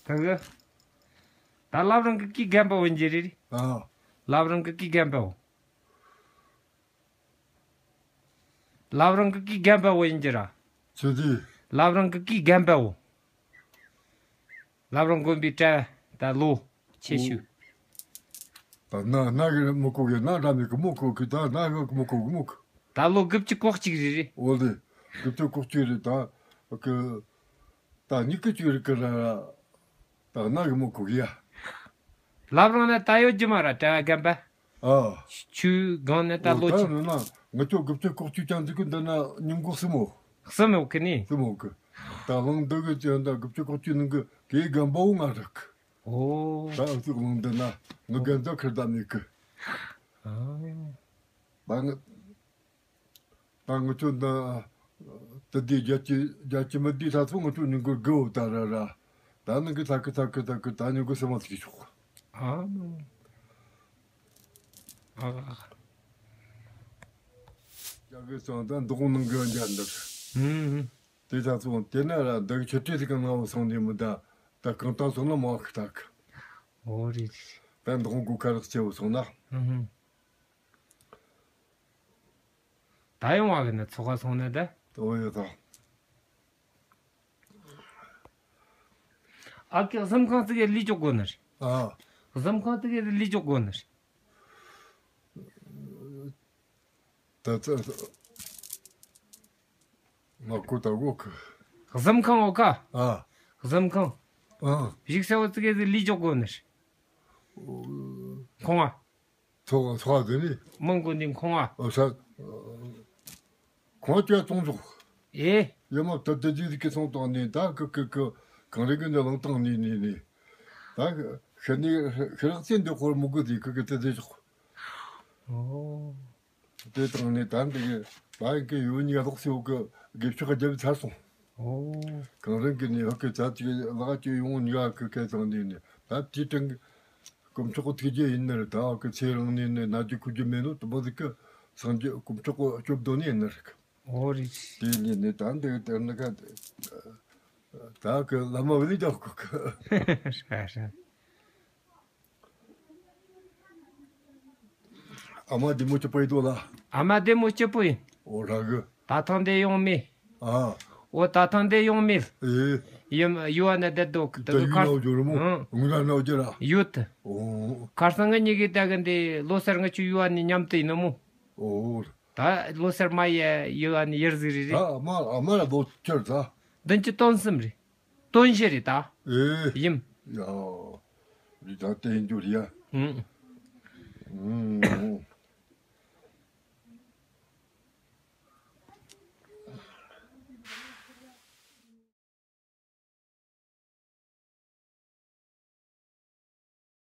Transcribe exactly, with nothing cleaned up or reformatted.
ད་གི། ད་བླ་བྲང་གི་གི་རྒན་པ་བོ་འཇི་རེད། ཨ། བླ་བྲང་གི་གི་རྒན་པ་བོ། བླ་བྲང་གི་གི་རྒན་པ་བོ་ཡིན་གྱི་ར། ཆི་དེ། བླ་བྲང་གི་གི་རྒན་པ་བོ། བླ་བྲང་དགོན་པའི་གྲྭ་ད་ལོ་ཆེ་ཤོས། ད་ན་ན་གི་མི་གོ་གི་ན་འདྲ་མི་གི་མི་གོ་གི་ད་ན་གི་མི་གོ་གི་མི་གོ། ད་ལོ་དགུ་བཅུ་གོ་གཅིག་རེད་རེད། འོ་ལེ། དགུ་བཅུ་གོ་གཅིག་རེད་ད། གི། ད་ཉི་གི་གཅིག་རེད་གི་ར་ར། ད་ན་གི་མི་གོ་གི་ཡ། བླ་བྲང་ན་ད་ཡོད་རྒྱུ་མ་ར་གྲྭ་བ་རྒན་པ། ཨ། ཆུ་སྒང་ནས་ད་ལོ་ཆེ། ད་ནི་ན་ང་ཚོ་དགུ་བཅུ་གོ་གཅིག་ཅང་འདི་གི་འདི་ན་ཉིན་གུང་གསུམ་མོ། གསུམ་ཡོད་གི་ནི། གསུམ་མོ་གི། ད་གླིང་འདི་གི་ཅན་ད་དགུ་བཅུ་གོ་གཅིག་ནང་གི་གི་རྒན་པ་བོ་ང་རག་གི། ཨོ། ད་ཨ་ཚོ་གླིང་འདི་ན་ང་རྒན་ད་ཁར་ད་མེད་གི། ཨ། ད་ང་ད་ང་ཚོ་ད་དེ་དེ་རྒྱ་ཆེ་རྒྱ་ཆེ་མི་དེ་ད་ཚོ་ང་ཚོ་ཉིན་གུང་གི་འོ་ད་ར་ར། ད་ནང་གི་ད་གི་ད་གི་ད་གི་ད་ཉིན་གུང་གསུམ་མོ་ཟིག་ཆོག་ཨ་མ། ཨ། ཡ་གི་སང་ད་འདུག་ནང་གི་འཇའ་འདུག་ཨུམ། དེ་ད་ཚོ་དེ་ན་ར་འདུག་ཆུ་ཏྲི་ཟིག་གི་ནང་བོ་སོང་ནས་མི་ད་ད་གང་ད་སོང་ན་མ་ཁི་ད་གི། འོ་རེད། ད་འདུག་གོ་ཁ་རག་ཆེ་བོ་སོང་ན། ཨུམ། ད་ཡོང་བ་གི་ནི་ཚོགས་ཁ་སོང་ནི་ད། ཨོ་ཡོད་ད། ཨ་ཀི་གཟིམ་ཁང་ཙི་གེ་ལས་ཅོག་དགོ་ནི་རེད། ཨ། གཟིམ་ཁང་ཙི་གེ་ལས་ཅོག་དགོ་ནི་རེད། ད་ད་ང་གོ་ད་གོ་གི། གཟིམ་ཁང་འོ་ཀ་ཨ། གཟིམ་ཁང་། ཨ། བཞུགས་ས་བོ་ཙི་གེ་ལས་ཅོག་དགོ་ནི་རེད། ཁོང་ཨ། ཚོགས་ཚོགས་དེ་ནི། མང་གོ་འདི་ཁོང་ཨ། ཨ་ས། ཁོང་ཅག་ཚོང་ཚོགས། ཨེ། ཡ་མ་ད་དེ་དེ་གི་ཚོང་དང་ནི་ད་གི་གི་གི་གང་རེ་གི་ནི་ལང་དང་ནི་ནི་ནི། ད་གི་ཤི་ནི་ཤི་རག་ཚེ་འདི་ཁོར་མུ་གུ་དེ་གི་གི་དེ་དེ་ཆོག་ཨོ། དེ་དང་ནི་ད་འདི་གི་ད་གི་ཡོད་ནི་ལོག་སེ་གི་གི་ཕྱོགས་རྒྱབ་ཚར་སོང་། ཨོ། གང་རེ་གི་ནི་ཧ་གི་ད་ཅིག་ལག་ཅིག་ཡོང་ནི་ཡ་གི་གི་དང་ནི་ནི་ད་དེ་དང་གི། དཀོན་མཆོག་གི་ཐུགས་རྗེ་ཡིན་ནི་རེད། ད་གི་ཚེ་རིང་ནས་ནི་ན་རྒྱུ་ཁུ་རྒྱུ་མེད་ནོ་དུ་མོ་ཟིག་གི་སངས་རྒྱས་དཀོན་མཆོག་གི་སྐྱོབ་དོ་ནི་ཡིན་ནི་རེད། འོ་རེད། དེ་ནས་ནི་ད་འདི་དེ་ནི་ག་ད་གི་བླ་མ་བི་ལི་རྒྱག་གོ་གི། ཨ་མ་བདེ་མོ་སྐྱིད་པོ་ཡིན་དོ་ལ། ཨ་མ་བདེ་མོ་སྐྱིད་པོ་ཡིན། འོ་ར་གི། ད་ཐེངས་འདི་ཡོང་མེད། ཨ། འོ་ད་ཐེངས་འདི་ཡོང་མེད། ཨེ། ཡུམ་ཡུལ་བ་ནས་བསྡད་འདུག་ད་དུ་ཡུལ་ཁར་ནང་འབྱོར་མོ། ཨང་། ངུ་ར་ནང་འབྱོར་ར། ཡོད། འོ། ཁར་སང་ངེད་གཉིས་ཀྱིས་ད་གི་འདི་ལོ་སར་ང་ཆུ་ཡུལ་བ་ནས་མཉམ་དུ་ཡིན་ནོ་མོ། འོ། ད་ལོ་སར་མ་ཡ་ཡུལ་བ་ནས་ཡར་ཟིག་རེད་རེད། ད་ཨ་མ་ཨ་མ་ར་ལོ་ཆེར་ད། བདུན་ཅུ་དོན་གསུམ་རེད། དོན་བཞི་རེད་ད། ཨེ། ཡིན། ཡ། རི་ད་བསྟན་རྒྱུ་རེད་ཡ། ཨང་། ཨང་།